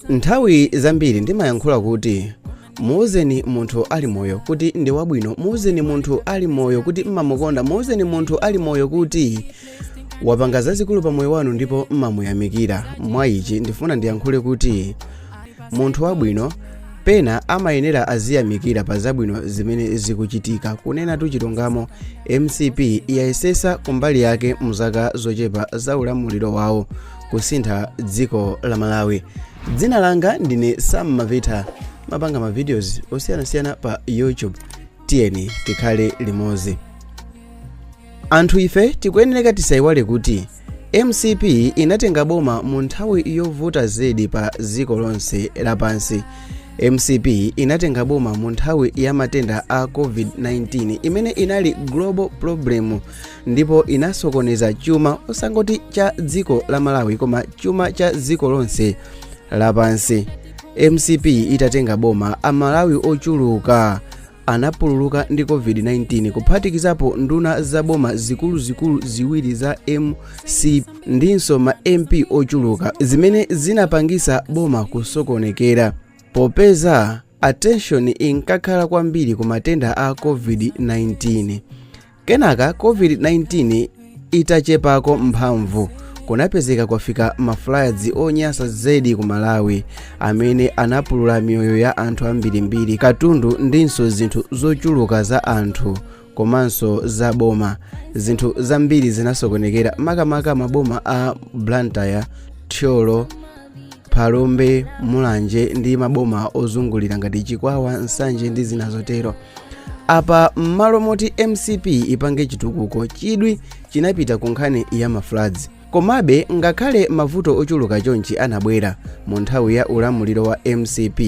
Nthawi zambiri ndimayankhula kuti muuzeni munthu ali moyo kuti ndi wabwino, muuzeni munthu ali moyo kuti mmamukonda, muuzeni munthu ali moyo kuti wapanga zazikulu pa moyo wanu ndipo mmamuyamikira. Mwa ichi ndifuna ndiyankhule kuti munthu wabwino pena amayenera aziyamikira pa zabwino zimene zikuchitika. Kunenatu chilungamo, MCP yayesesa kumbali yake mzaka zochepa za ulamuliro wawo kusintha dziko la Malawi. Dzina langa ndine Sam Mavita, mapanga ma videos osiyanasiyana pa YouTube. Tiyeni tikhale limodzi. Anthu ife tikuyenereka tisayiwale kuti MCP inatenga boma mu nthawi yovuta zedi pa dziko lonse lapansi. MCP inatenga boma mu nthawi ya matenda a COVID-19 imene inali global problem ndipo inasokoneza chuma osangoti cha dziko la Malawi koma chuma cha dziko lonse lapansi. MCP itatenga boma, Amalawi ochuluka anapululuka ndi COVID-19, kuphatikizapo nduna za boma zikuluzikulu ziwiri za MCP ndinso ma MP ochuluka, zimene zinapangisa boma kusokonekera popeza attention inkakhala kwambiri ku matenda a COVID-19. Kenaka COVID-19 itachepako mphamvu, kunapezeka kwafika ma floods onyasa zedi ku Malawi amene anapulula miyoyo ya anthu ambirimbiri, katundu ndinso zinthu zochuluka za anthu komanso za boma. Zinthu zambiri zinasokonekera, makamaka maboma a Blantyre, Thyolo, Phalombe, Mulanje ndi maboma ozungulira ngati Chikwawa, Nsanje ndi zina zotero. Apa m'malo moti MCP ipange chitukuko, chidwi chinapita ku nkhani ya ma floods. Komabe ngakhale mavuto ochuluka chonchi anabwera mu nthawi ya ulamuliro wa MCP,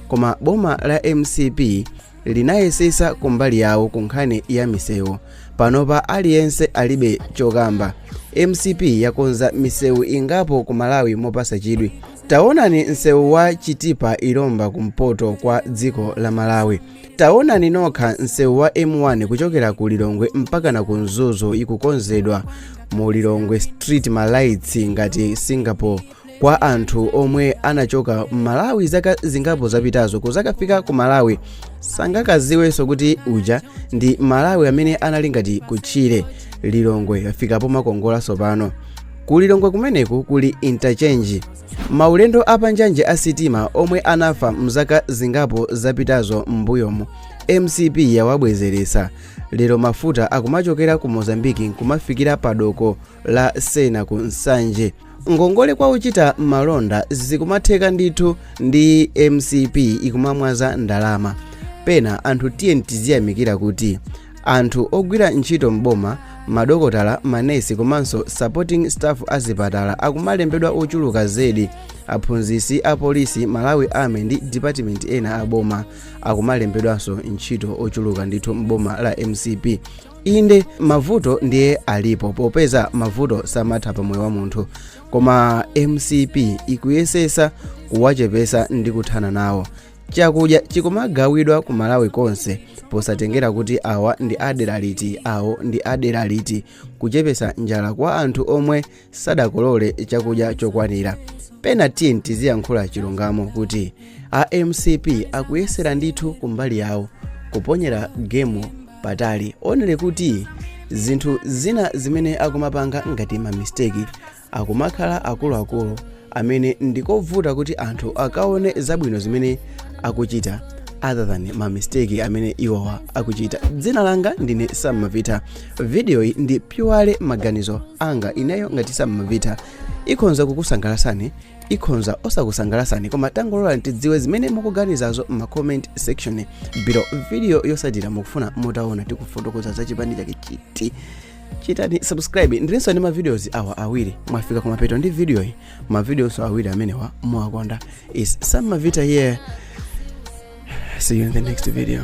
koma boma la MCP linayesesa kumbali yawo ku nkhani ya misewu. Panopa aliyense alibe chokamba. MCP yakonza misewu ingapo ku Malawi mopasa chidwi. Taonani msewu wa Chitipa Ilomba kumpoto kwa dziko la Malawi. Taonani nokha msewu wa M1 kuchokera ku Lilongwe mpakana ku Mzuzu ikukonzedwa mu Lilongwe street ma lights ngati Singapore. Kwa anthu omwe anachoka Malawi zaka zingapo zapitazo kuzakafika ku Malawi, sangakaziwenso kuti uja ndi Malawi amene anali ngati kutchire. Lilongwe yafikapo makongola pano. Ku Lilongwe kumeneku kuli interchange. Maulendo apanjanje a sitima omwe anafa mzaka zingapo zapitazo m'mbuyomu, MCP yawabwezeresa. Lero mafuta akumachokera ku Mozambiki nkumafikira padoko la Sena ku Nsanje. Ngongole kwa uchita malonda zikumatheka ndithu ndi MCP ikumamwaza ndalama. Pena anthu tiye tiziyamikira kuti anthu ogwira ntchito mboma, madokotala, manesi komanso supporting staff azipatala akumalembedwa ochuluka zedi. Aphunzitsi, apolisi, Malawi Army ndi department ena aboma akumalembedwanso ntchito ochuluka ndithu mboma la MCP. Inde, mavuto ndiye alipo popeza mavuto samatha pa moyo wa munthu, koma MCP ikuyesesa kuwachepesa ndi kuthana nawo. Chakudya chikumagawidwa ku Malawi konse posatengera kuti awa ndi adera liti, awo ndi adera liti, kuchepesa njala kwa anthu omwe sadakolole chakudya chokwanira. Pena tiye tiziyankhula chilungamo kuti a MCP akuyesera ndithu kumbali yawo kuponyera gemu patali, onere kuti zinthu zina zimene akumapanga ngati ma mistake akumakhala akuluakulu amene ndikovuta kuti anthu akaone zabwino zimene akuchita other than ma mistake amene iwowa akuchita. Dzina langa ndine Sam Mavita. Video iyi ndi purely maganizo anga ineyo ngati Sam Mavita. Ikhonza kukusangalasani, ikhonza osakusangalasani, koma tangolola tidziwe zimene mukuganizazo ma comment section below. Video yosatira mukufuna mutaona tikufotokoza za chipani chake chiti? Chitani subscribe. Ndilinso ndi ma videos awa awiri. Mwafika kumapeto ndi video iyi, ma videos awiri amenewa mwakonda. Is Sam Mavita here. See you in the next video.